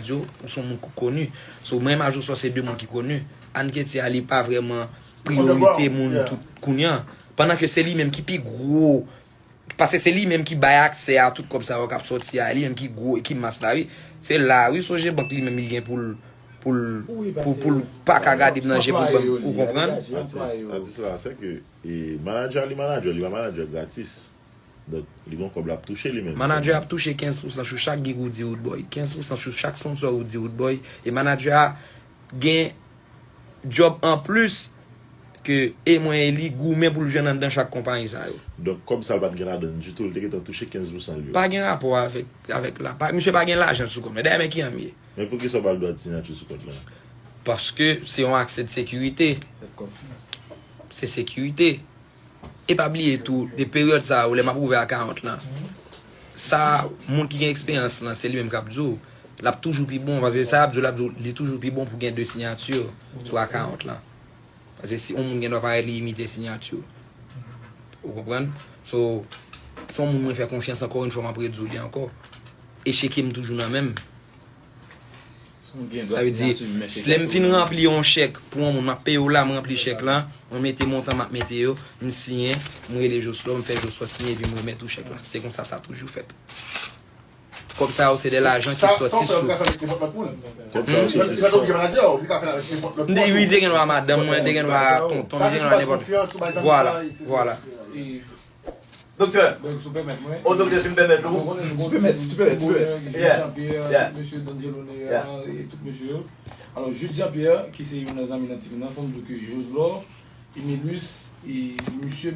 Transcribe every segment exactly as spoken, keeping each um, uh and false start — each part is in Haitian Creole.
Joe, ou se yon moun k koni. So, mwen menm ak Jocelyn se de moun ki koni. Ann Ketty a, li pa vrèman priyorite moun tout kounye a. Pandan ke se li menm ki pi gwo. Paske se li menm ki bay aksè a tout kòb sa yo k ap sòti a. Li menm ki gwo, ki mas la, wi. Se la, wi, Sogebank li menm li gen pou l, pou l, pou, pou l pa ka gade m nan je pou l ban m, ou konprann? Atis, atis la, se ke, e, manadjè li manadjè, li pa manadjè gratis. Donk, li gon kòb l ap touche li menm. Manadjè ap touche kenz pousan sou chak gig ou di Roodboy, kenz pousan sou chak sponsor ou di Roodboy, e manadjè a gen djòb anplis ke e mwen e li goumen pou l jwenn anndan chak konpayi sa yo. Donk, kòb sa l pa t gen ladan l ditou, li te gentan touche kenz pousan l yo. Pa gen rapò avèk, avèk la. Pa, misye pa gen lajan sou kòb la. Dayè, men ki an m ye. Men poukisa w ba l dwa di siyati sou kòb la? Paske se yon aksè de sekirite. Se sekirite. E pa bliye tou, de peryòd sa yo, lè m ap ouvè akawont lan, sa, moun ki gen eksperyans lan, se li menm k ap di w, l ap toujou pi bon, paske sa y ap di w, l ap di w, li toujou pi bon pou gen de siyati sou akawont lan. Paske si yon moun gen dwa parèt li imite siyati. Ou konprann? So, se yon moun mwen fè konfyans, ankò yon fwa m ap redi w li ankò. E cheke m toujou nan men m. Sa vle di, lè m fin ranpli yon chèk pou yon moun, m ap peye w la, m ranpli chèk la, mwen mete montan m ap mete yo, m siyen, m rele Jocelyn, m fè Jocelyn siyen, epi m remèt ou chèk la. Se konsa sa toujou fèt. Kòb sa yo, se de lajan ki sòti sou. Kòb sa yo sòti sou. Li te gen dwa madanm mwen, li te gen dwa tonton, li te gen dwa nenpòt. Vwala, vwala. Doktè, o doktè, si m pèmèt ou. Si w pèmèt, si w pèmèt, si w pèmèt. Yeah, yeah. Mesye Dangelo Nera e tout mesye yo. Alò, Jude Jean-Pierre, ki se youn nan zanmi nan timoun nan, fò m di w ke Joslor Emilus, e misye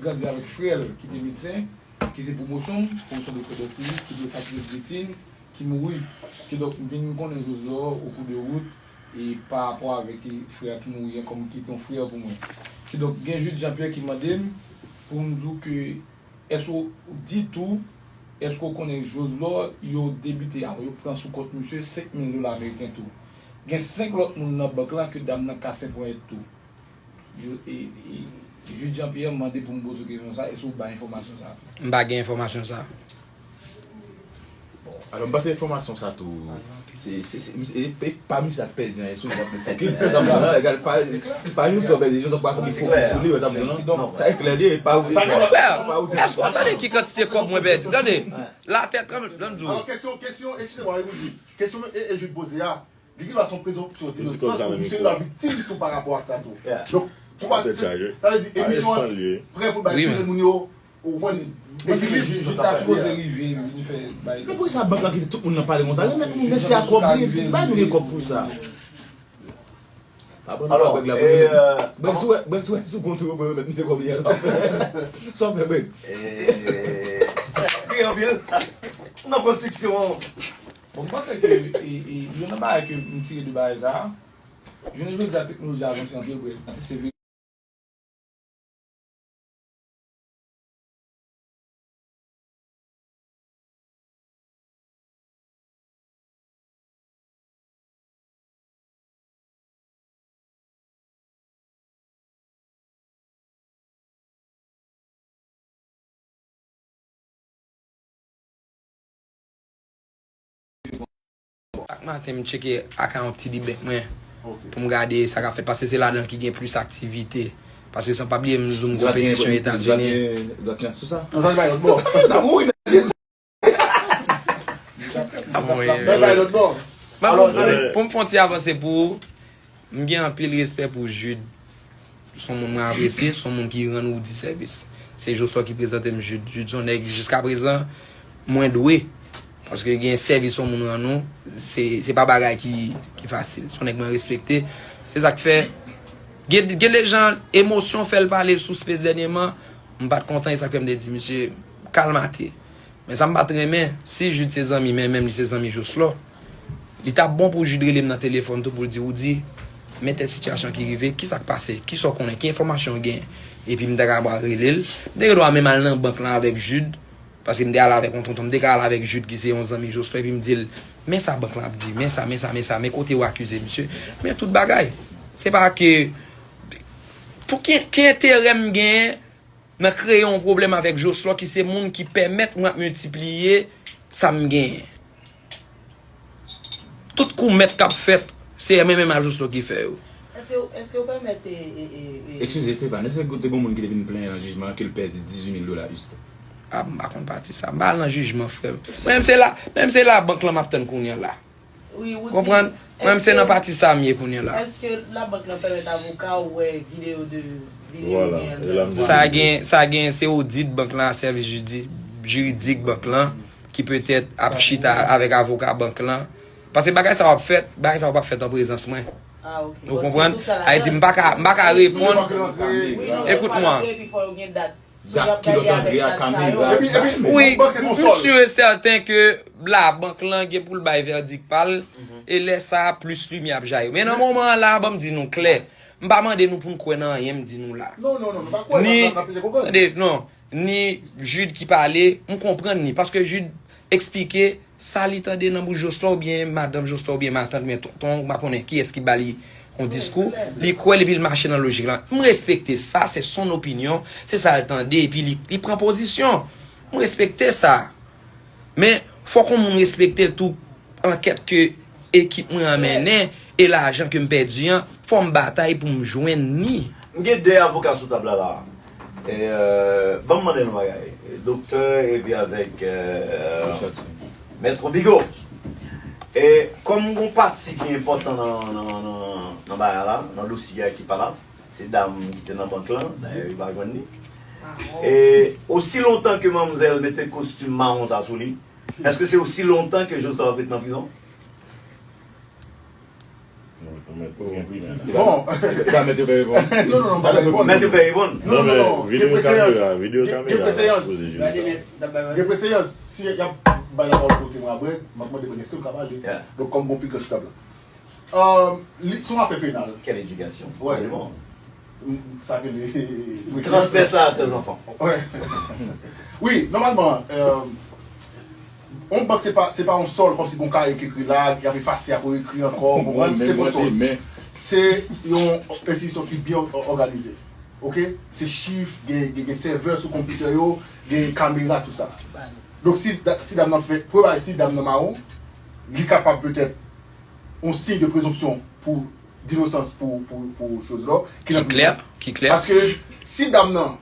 grandi avèk frè l ki te medsen, ki te pwomosyon, pwomosyon doktè Dòsili, ki te fakilte de medsin, ki mouri. Kidonk, m vin konnen Joslor o kou de wout, e pa rapò avèk, e, frè a ki mouri an, kòm ki te yon frè pou mwen. Kidonk, gen Jude Jean-Pierre ki mande m pou m di w ke èske w di tou, èske w konnen Joslor yo debite, alò yo pran sou kont misye senk mil dola ameriken tou. Gen senk lòt moun nan bank la ke dam nan kase ponyèt tou. Ju-, e, e, Jude Jean-Pierre mande pou m poze w kesyon sa, èske w bay enfòmasyon sa tou? M pa gen enfòmasyon sa. Alò, m panse enfòmasyon sa tou, se, se, se, e, e pa misye ak pèdi an, e sou li ap esplike. Se sa m di la, egal, pa, pa jis lò pèdi, jis pa fè fokis sou li, wè sa m di lan. Sa e klè li, e pa ou. Monchè, èske w tande ki kantite kòb mwen pèdi? Tande, la tèt, tande, tande m di w. Alò, kesyon, kesyon, eskize mwa, wi, Jude. Kesyon e, e Jude poze a, Li gen dwa se yon prezonpsyon de inosan, misye gen dwa viktim tou pa rapò ak sa tou. Donk, tou pa, sa vle di, emisyon an prè pou l bay tout moun yo, ou konprann, ekilib. Jis ta sipoze rive, vin fè bay. Men poukisa bank la kite tout moun nan pale konsa? Yo met moun mesye a kòb li, bay nou gen kòb pou sa. Pa pran nan bèg la pou li. Bèg sou, bèg sou, sou kont ou, yo met misye kòb li a. Sa w fè, bèg? Kriye anpil. Nan konstriksyon. Bon, m panse ke, e, e, youn nan bagay ke m tire de bagay sa a, jounen jodi a, teknoloji a avanse anpil vre. Se vre. Chak maten, m tcheke akawont T D Bank mwen pou m gade sa k ap fèt, paske se ladan l ki gen plis aktivite. Paske san pa bliye, m di w, m konpetisyon Etazini. Yo ta mouri. Bon, pou m fè yon ti avanse pou ou, m gen anpil respè pou Jude. Se yon moun mwen apresye, se yon moun ki rann Roody sèvis. Se Joslor ki prezante m Jude. Jude se yon nèg jiskaprezan mwen dwe. Paske gen sèvis yon moun rann ou, se, se pa bagay ki, ki fasil. Se yon nèg mwen respekte. Se sa k fè, gen, gen de jan emosyon fè l pale sou Space dènyèman, m pa t kontan, e sa k fè m te di misye kalmate. Men sa m pa t renmen, si Jude se zanmi, men menm li se zanmi Joslor, li t ap bon pou Jude rele m nan telefòn tou pou l di, Roody, men tèl sitiyasyon ki rive, kisa k pase, kisa w konnen, ki enfòmasyon w gen? Epi m ta ka ba rele l. M te gen dwa menm al nan bank lan avèk Jude, paske m te al avèk yon tonton, m te ka al avèk Jude ki se yon zanmi Joslor, epi m di l, men sa bank lan ap di, men sa, men sa, men sa, men kote yo akize misye, men tout bagay. Se pa ke, pou ki, ki enterè m genyen nan kreye yon pwoblèm avèk Joslor ki se moun ki pèmèt mwen ap miltipliye sa m genyen. Tout kou mèt k ap fèt, se M M M a Jocelyn ki fè yo. Èske, èske w pèmèt e, e, e, e, Eskize, Stéphane, èske te gen moun ki te vin plenyen nan jijman an ke l pèdi dizuit mil dola Houston? A, m pa konn pati sa. M pa al nan jijman, frè m. Mwen menm se la, mwen menm se labank lan m ap tann kounye a la. Wi, ou di. Konprann? Mwen menm se nan pati sa m ye kounye a la. Èske labank lan pèmèt avoka w wè videyo de videyo Voilà, gen e la m nan di- Sa gen, sa gen se odit bank lan, sèvis jidi- jiridik bank lan ki petèt ap chita avèk avoka bank lan. Paske bagay sa w ap fèt, bagay sa w p ap fèt an prezans mwen. Ah, ok. Ou konprann? Ayiti, m pa ka, m pa ka reponn. Ekout mwen. Dat ki lòt antre a, kamera. Wi, m si e sèten ke labank lan gen pou l bay vèdik pa l, e lè sa a, plis limyè ap jayi. Men nan moman an la, ban m di nou klè, m pa mande nou pou n kwè nan anyen m di nou la. Non, non, non, nou pa kwè Ni, nan, nan peze kokob. Tande, non, ni Jude ki pale, m konprann li, paske Jude eksplike sa li tande nan bouch Jocelyn oubyen madanm Jocelyn oubyen matant, men tonton, m pa konnen kiyès ki ba li yon diskou, li kwè l epi l mache nan lojik lan. M respekte sa, se son opinyon, se sa l tande, epi li, li pran pozisyon. M respekte sa. Men, fòk yon moun respekte tou ankèt ke ekip mwen an mennen e lajan ke m pèdi an, fò m batay pou m jwenn li. M gen de avoka sou tab la la. E, euh, ban m mande nou bagay. Doktè epi avèk euh, Mèt Bigo. E kòm gon pati ki enpòtan nan, nan, nan, nan bagay la, nan dosye a ki pa la, se dam ki te nan bank lan, dayè yo pa jwenn li. E osi lontan ke manmzèl mete kostim mawon sa sou li, èske se osi lontan ke Jocelyn ap ret nan prizon? Bon. Ka mèt yo fè reponn. Non, non, non, pa reponn. Mèt yo fè reponn. Non, non, non. Videyo kamera, videyo kamera. Gen preseyans. Si y ap bay lapawòl kote mwen apre, m ap mande mwen èske m ka pale. Donk, kòm bon pi gran sou tab la. Euh, li, se yon afè penal. Quelle éducation? Ouais. Vraiment. Sa ke li. Transfè sa a tè zanfan. Ouais. Wi, nòmalman, euh, yon bank se pa, se pa yon sòl kòmsi gon kaye ki ekri la, y ap efase, y ap ekri ankò, w konprann? Se pa yon sòl. Se yon enstitisyon ki byen òganize. Oke? Se chif, gen, gen, gen sèvè sou konpitè yo, gen kamera, tout sa. Donk, si, si dam nan fè, premye bagay, si dam nan mawon, li kapab petèt yon siy de prezonpsyon pou dinosans pou, pou, pou Jocelyn ki nan prizon. Ki klè, ki klè. Paske si dam nan,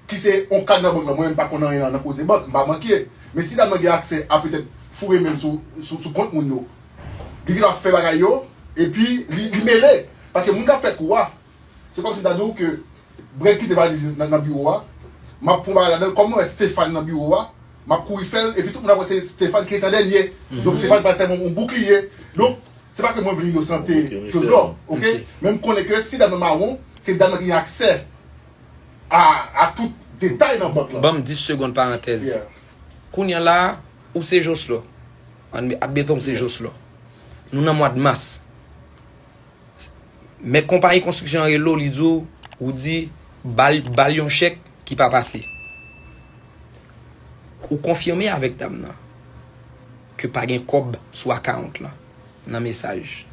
ki se yon kad nan bank lan, mwen menm m pa konn anyen nan, nan koze bank, m pa bankye. Men si dam nan gen aksè a petèt foure men l sou, sou, sou kont moun yo, li gentan ap fè bagay yo, epi li, li mele. Paske moun k ap fè kou a, se kòmsi m ta di w ke Brèd kite valiz nan, nan biwo a. M ap pran bagay ladan l. Kòm mwen wè Stéphane nan biwo a, m ap kouri fè l. Epi tout moun ap wè se Stéphane ki ret an dènye. Donk Stéphane pral sèvi yon boukliye. Donk, se pa ke mwen vle inosante Jocelyn, oke? Men m konnen ke si dam nan mawon, se dam nan ki gen aksè a, a tout detay nan bank lan. Ban m dis segonn parantèz. Kounye a la, ou se Jocelyn. Admeton m se Jocelyn. Nou nan mwa d mas. Mèt konpayi konstriksyon an rele w, li di w, ou di, ba l, ba l yon chèk ki pa pase. Ou konfime avèk dam nan ke pa gen kòb sou akawont lan, nan mesaj.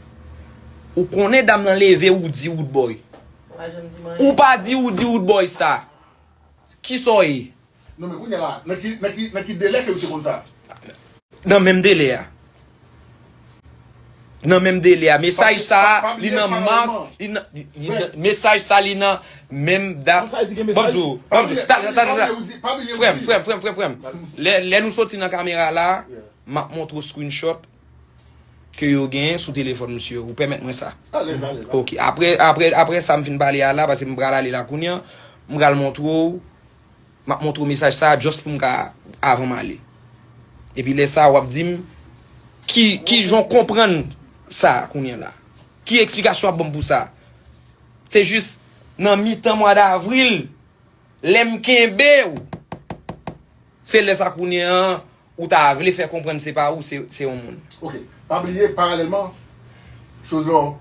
Ou konnen dam nan leve, ou di woodboy. Ou pa di ou di woodboy sa. Kisa w ye? Non, men kounye a la, nan ki, nan ki, nan ki delè ke misye konn sa? Nan menm delè a. Nan menm delè a. Mesaj sa a, li nan mas, li nan, li, li nan, mesaj sa, li nan menm dat. Ban m di w, ban m di w, ta, ta, ta, ta. Frè m, frè m, frè m, frè m, frè m. Lè, lè nou soti nan kamera la, m ap montre w screenshot ke yo genyen sou telefòn misye. Ou pèmèt mwen sa? Alèz, alèz. Ok. Apre, apre, apre sa m fin pale a la, paske m pral ale la kounye a, m pral montre w, m ap montre w mesaj sa a, just pou m ka avan m ale. Epi lè sa a, w ap di m ki, ki jan w konprann sa kounye a la. Ki eksplikasyon w ap ban m pou sa? Se jis nan mitan mwa davril, lè m kenbe w, se lè sa kounye a, ou ta vle fè konprann se pa ou, se, se yon moun. Ok. Pa bliye, paralèlman, Jocelyn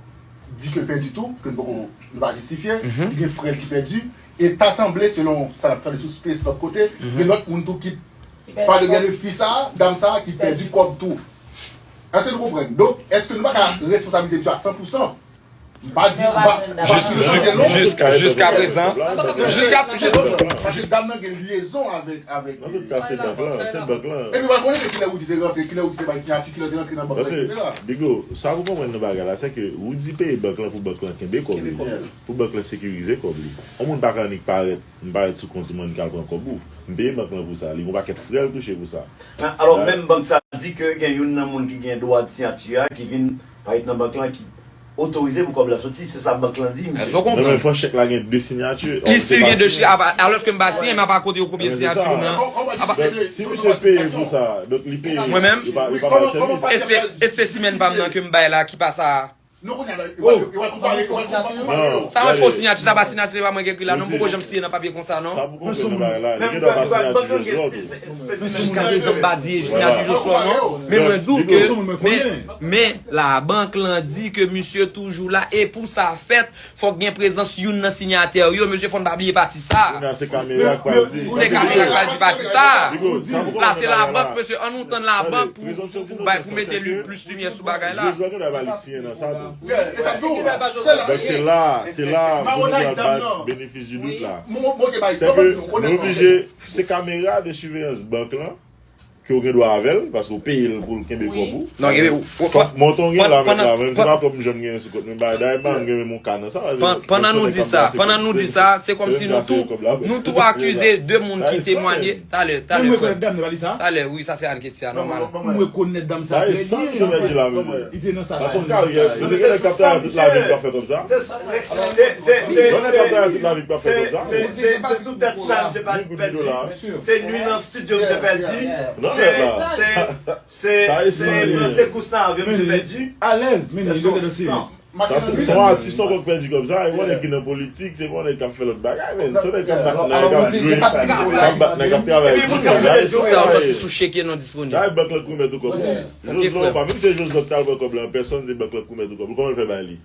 di ke l pèdi tou, ke n poko, nou pa jistifye, li gen frè l ki pèdi, e ta sanble, selon sa n ap tande sou Space lòt kote, gen lòt moun tou ki pa de gen fi sa, dam sa ki pèdi kòb tou. Èske nou konprann? Donk, èske nou pa ka responsabilize misye a san pou san? M pa di, m pa, m pa di yo te long. Jiska, jiska prezan. Jiska, se dam nan, paske dam nan gen lyezon avèk, avèk. Nan tout ka, se bank lan, se bank lan. Epi, w pa konnen se kilè Woody te rantre, kilè Woody te bay siyati, kilè te rantre nan bank lan, etsetera. Bigo, sa pou konprann nan bagay la, se ke Woody peye bank lan pou bank lan kenbe kòb li, pou bank lan sekirize kòb li. Yon moun pa ka annik parèt, m parèt sou kont ou, m annik al pran kòb ou. M peye bank lan pou sa, li gen yon pakèt frè l touche pou sa. Men, alò, menm bank sa di ke gen youn nan moun ki gen dwa de siyati a, ki vin parèt nan bank lan, ki otorize pou kòb la soti, se sa bank lan di, mesye. Èske w konprann? Non, men fò chèk la gen de siyati. Li still gen de chèk, alòske m pa siyen, m ap akonte yo konbyen siyati m nan. Donk, si misye peye pou sa, donk li peye. Mwen menm? Yo pa, yo pa bay sèvis. Espe-, espesimen pa m nan ke m bay la, ki pa sa a. Non, kounye a la, yo pral, yo pral konpare, yo pral konpare yo. Sa yon fo siyati, sa pa siyati pa mwen ki ekri la, non, m poko janm siyen nan papye konsa, non. Sa pou konprann nan bagay la, li gen dwa pa siyati Joslò tou. Men jiska prezan m pa di siyati Joslò, non. Men mwen di w ke, men, men labank lan di ke misye toujou la, e pou sa fèt, fòk gen prezans youn nan siyatè yo, mesye, fò n pa bliye pati sa. Kounye a, se kamera k pral di. Se kamera k pral di pati sa. La, se labank, mesye, ann nou tann labank pou, pou bay, pou mete li plis limyè sou bagay la. Joslò gen dwa pa li siyen nan sa tou. Donk, se la, se la pou nou pral bay benefis di dout la. Se ke nou oblije, se kamera de siveyans bank lan, ke w gen dwa avè l, paske w peye l pou l kenbe kòb ou. Non, gen, w, w, w, montan w gen la, menm la, menm si pa kòb m janm genyen sou kont mwen, dayè m pa janm gen menm yon ka nan sa, paske pandan nou di sa, pandan nou di sa, se kòmsi nou tou, nou tou akize de moun ki temwanye. Talè, talè, frè. Talè, wi, sa se Anketia, nòmal. M rekonèt dam sa trè byen. Li te nan sa. Paske w ka, gen nèg k ap travay tout lavi l pa fè kòb sa. Gen nèg k ap travay tout lavi l pa fè kòb sa. Se sou tèt chaje pa pèdi. Se nwi nan estidyo misye pèdi. Se, se, se, se pran sekous nan avyon misye pèdi. Alèz, men li jete nan siryès. Sa se, se yon atis ankò k pèdi kòb sa, e yon nèg ki nan politik, se yon nèg k ap fè lòt bagay, men se yon nèg k ap bat nèg, k ap jwe, k ap bat nèg, k ap travay. Epi moun sa yo, sa yo soti sou cheke non disponib. Dayè bank lan k remèt ou kòb ou. Joslò pa, menm si se Joslò k t al pran kòb la, pèsonn se bank lan k remèt ou kòb ou. Kòman l fè bay li?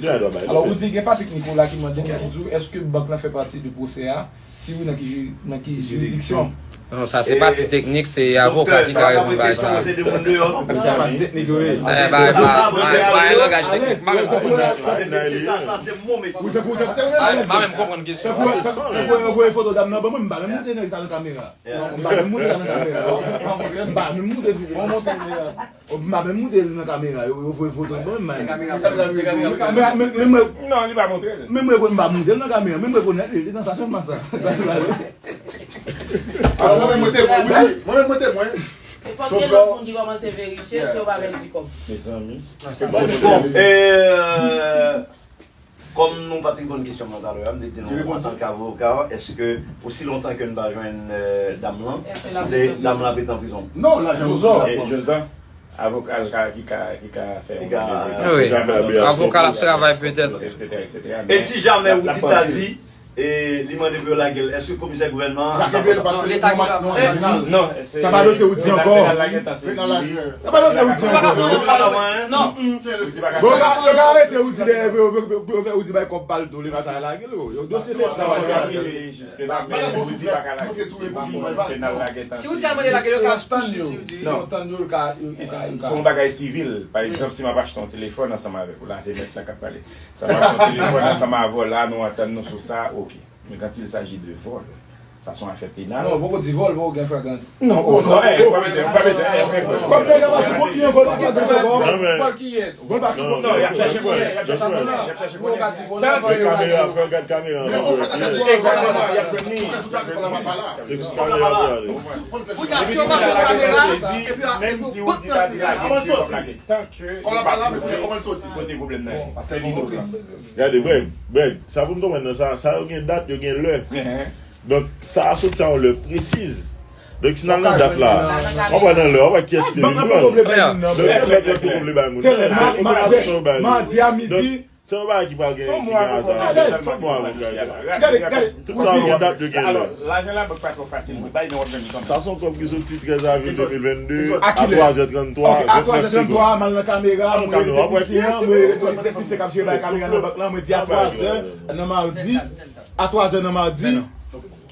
Alò, ou di gen Patrick Nicolas ki mande nou pou di w, èske bank lan fè pati de pwosè a? Si wi, nan ki ji-, nan ki jiridiksyon? Non, sa se pati teknik, se avoka ki ka reponn bagay sa. Se de moun deyò, non? Sa pati teknik yo ye. Eh, bagay pa, pa, pa yon langaj teknik. M pa menm konprann kesyon. Sa, sa se mon metye. M pa menm konprann kesyon. Tankou, tankou, tankou, tankou, tankou foto dam nan ban mwen, m pa menm montre nèg sa nan kamera. M pa menm montre sa nan kamera. M pa menm montre, m pa menm montre l nan kamera, yo, yo voye foto l ban m, men. Men, men, men, men mwen, non, li pa montre l. Men mwen, mwen pa montre l nan kamera, men mwen rekonèt li, li te nan sa chanm sa. Alò, mwen menm, mwen temwen, wi. Mwen menm, mwen temwen. E fòk gen lòt moun ki kòmanse verifye si yo pa pèdi kòb. Mezanmi. Bon, e, euh, Kòm nou pa t reponn kesyon m nan talè a, m te di nou, antanke avoka, èske osi lontan ke n pa jwenn, euh, dam lan, se dam lan ap ret nan prizon? Non, lajan pou zò. E Josdan, avoka l ka, ki ka, ki ka fè yon... Wi. Avoka l ap travay petèt. Etsetera, etsetera. E si jamè Woody ta di, e li mande pou yo lage l, èske komisè gouvènman an ap... Non, Leta ki ka pran. Non, sa pa dosye Woody ankò. Sa pa dosye Woody ankò, non. Non. Bon, yo ka, yo ka arete Woody dèyè pou yo, pou yo, pou yo fè Woody bay kòb pa l tou, li pa sa lage l, yo. Yo dosye Leta w ap lage. Si Woody a mande lage l, yo ka pouswiv Woody. Non. Se yon bagay sivil. Pa egzanp, si m ap achte yon telefòn ansanm avèk ou la, se mèt la k ap pale. Si m ap achte yon telefòn ansanm avè w la, nou antann nou sou sa, oke. Men quand il s'agit de vol, sa se yon afè penal. Non, poko di vòl, poko gen flagrans. Non, oh, non, eh, pa bezwen, pa bezwen, eh, eh, eh. Kòm nèg la pa sou kont li ankò, l pa gen flagrans ankò. Vòl kiyès? Vòl pa sou kont li. Non, y ap chache vòlè, y ap chache vòlè, y ap chache vòlè. Tank ke kamera, fè gad kamera. Egzakteman, y ap jwenn li. Se sou kamera pou ale. Pou ta si yo pa jwenn kamera, epi menm si ou di ta di lage, yo p ap lage. Tank ke yo pa pwouve kote pwoblèm nan ye, paske li inosan. Gade, Brèg, Brèg, sa pou n konprann nan sa, sa yo gen dat, yo gen lè. Donk, sa a soti a yon lè presiz. Donk, si n al nan dat la, w ap wè nan lè, w ap wè kiyès ki te vin pran l. Donk, se mèt la ki pou vle bay moun. Madi a midi. Se yon bagay ki pral gen, ki gen aza. Se bon avoka yo. Tout sa yo gen dat, yo gen lè. Lajan labank pa twò fasil, mwen bay nan w ap jwenn li kanmenm. Sa se yon kòb ki soti trèz avril de mil vennde, a twazè tranntwa, vennèf segonn. A twazè tranntwa, m al nan kamera, mwen rele teknisyen an, mwen rele teknisyen k ap jere bay kamera nan bank lan, mwen di a twazè nan madi, a twazè nan madi,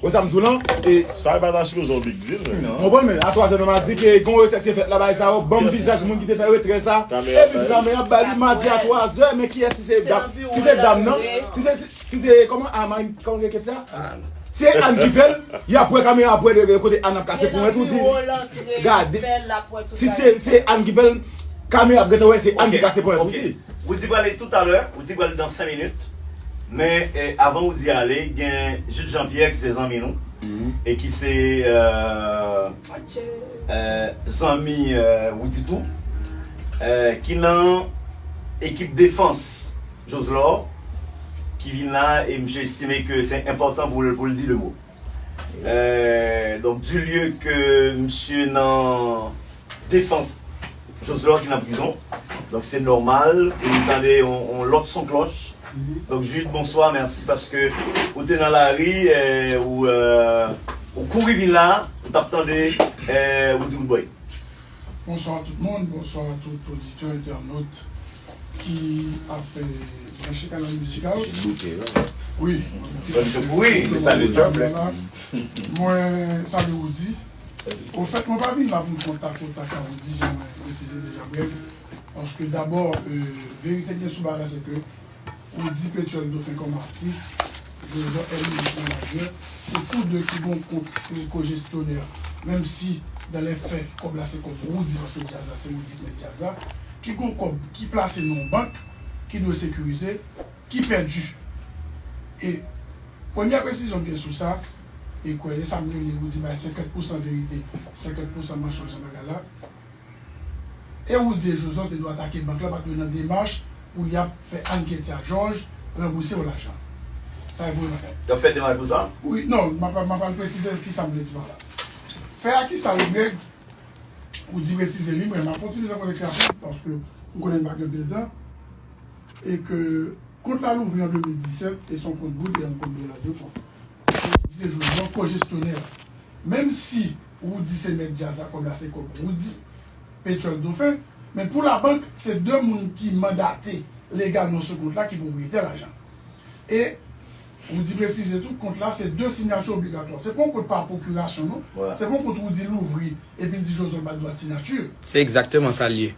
Wè sa m di w lan? E Sa pa ta sipoze yon big deal, men. Ou konprann, men a twazè nan madi ke gon retrè ki te fèt la, bagay sa yo, ban m vizaj moun ki te fè retrè sa. Epi kamera ap ba li madi a twazè, men kiyès ki se dam, ki se dam nan? Si se, si, ki se, kòman, a, Marie, kòman ki se sa? Se Ann ki fè l, y ap wè kamera, ap wè de kote Ann ap kase ponyèt, ou di, gade. Si se, se Ann ki fè l, kamera ap gentan wè, se Ann ki kase ponyèt, ou di. Ou di prale toutalè, ou di prale dans senk minit. Men, eh, avan ou di ale, gen Jude Jean-Pierre ki se zanmi nou, e ki se, eh, eh, zanmi, eh, Roody tou, eh, ki nan ekip defans Joslor, ki vin la, e misye estime ke se enpòtan pou l, pou l di de mo. Eh, donk, du lieu ke misye nan defans Joslor ki nan prizon. Donk, se nòmal pou nou tande yon, yon lòt son klòch. Donk, Jude, bonswa, mèsi paske ou te nan lari, eh, ou, eh, ou kouri vin la, ou t ap tande, eh, Roody Roodboy. Bonswa tout moun, bonswa tout oditè, entènot ki ap, eh, branche kanal mizikal. Wi, wi, se sa le job. Mwen, salye Roody. Ofèt, mwen pa vin la pou m konn takotak a Roody, jan mwen presize deja brèf. Paske dabò, eh, verite ki gen sou bagay la, se ke Roody Petrol Dauphin kòm atis, Joslor Hermileus kòm manadjè, se tou de ki gon kont, eh, kojesyonè. Menm si, dans les faits, kòb la se kòb Roody, paske djaz la se Roody ki mèt djaz la, ki gon kòb ki plase nan yon bank, ki dwe sekirize, ki pèdi. E premyè presizyon m gen sou sa, e kwè, e sa m rele Roody bay senkant pousan verite, senkant pousan mansonj nan bagay la. E Roody e Joslor te dwe atake bank la, pa t dwe nan demach pou y ap fè Ann Ketia Georges ranbouse yo lajan. Sa e premye bagay. Y ap fè demach pou sa? Wi, non, m ap, m ap al presize kisa m vle di pa la. Fè a kisa, Greg? Ou di presize li, men m ap fè yon ti mizè kontèks rapid, paske m konnen n pa gen anpil tan. E ke kont la louvri an de mil disèt, e se yon kont Roody, e yon kont Bernard Dupont. Roody se Joslor kojesyonè. Menm si Roody se mèt djaz la, kòb la se kòb Roody, Petrol Dauphin, men pou labank, se de moun ki mandate legalman sou kont la ki pwopriyetè lajan. E Roody presize tou, kont la se de sinyati obligatwa. Se pa yon kont pa pwokirasyon, non. Se pa yon kont Roody louvri epi l di Joslor bat dwat sinyati. Se egzakteman sa l ye.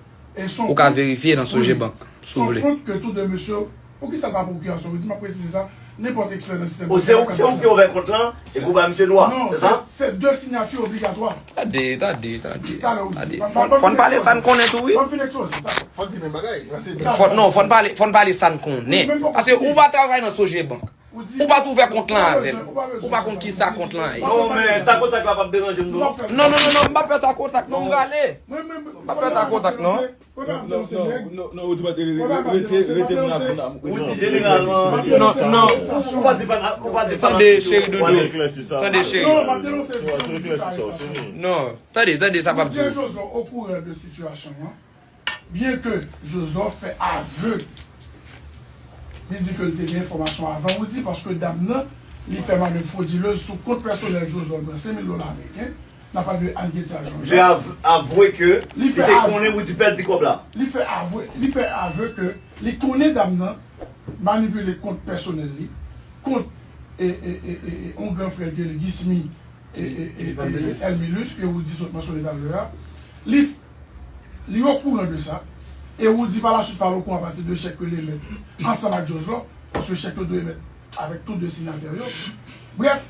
Ou ka verifye nan Sogebank, si w vle. Se yon kont ke tou de mesye, poukisa l pa pwokirasyon? Roody, m ap presize sa, nenpòt ekspè nan sistèm. Se ou, se ou ki ouvè kont lan, epi ou ba misye dwa, se sa? Non, se de sinyati obligatwa. Tande, tande, tande. Talè, Roody. Fò n pale sa n konnen tou, wi. Ban m fin ekspoze, talè. Fò n di menm bagay. Fò, non, fò n pale, fò n pale sa n konnen. Paske ou pa travay nan Sogebank. Ou pa t ouvè kont lan avè l. Ou pa konn kisa kont lan ye. Non, men takotak la p ap deranje m, non. Non, non, non, non, m p ap fè takotak, non, m prale. M p ap fè takotak, non. Non, non, non, non, ou di pa te rete, rete, rete, moun ap, ou di jeneralman. Non, non. Ou pa di pa, ou pa di pa. Tande, cheri doudou. Tande, cheri. Non, tande, tande sa p ap di. Ou di Joslor okouran de sitiyasyon an. Byen ke Joslor fè avwe, li di ke l te gen enfòmasyon avan Roody, paske dam nan, li fè manèv frodilèz sou kont pèsonèl Joslor, l pran senk mil dola ameriken, nan pa de Ann Ketia Georges. Misye avwe ke li te konnen Roody pèdi kòb la. Li fè avwe, li fè avwe ke li konnen dam nan manipile kont pèsonèl li, kont, e, e, e, e, e, yon gran frè l ki rele Gismy, e, e, e, e, Hermileus, ke Roody sot mansyone talè a. Li Li okouran de sa. E Roody pa la suite pa l okouran apati de chèk ke l emèt ansanm ak Joslor, paske chèk yo dwe emèt avèk tou de sinyatè yo. Brèf,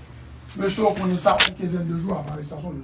mesye yo konnen sa yon kenzèn de jou avan arestasyon l.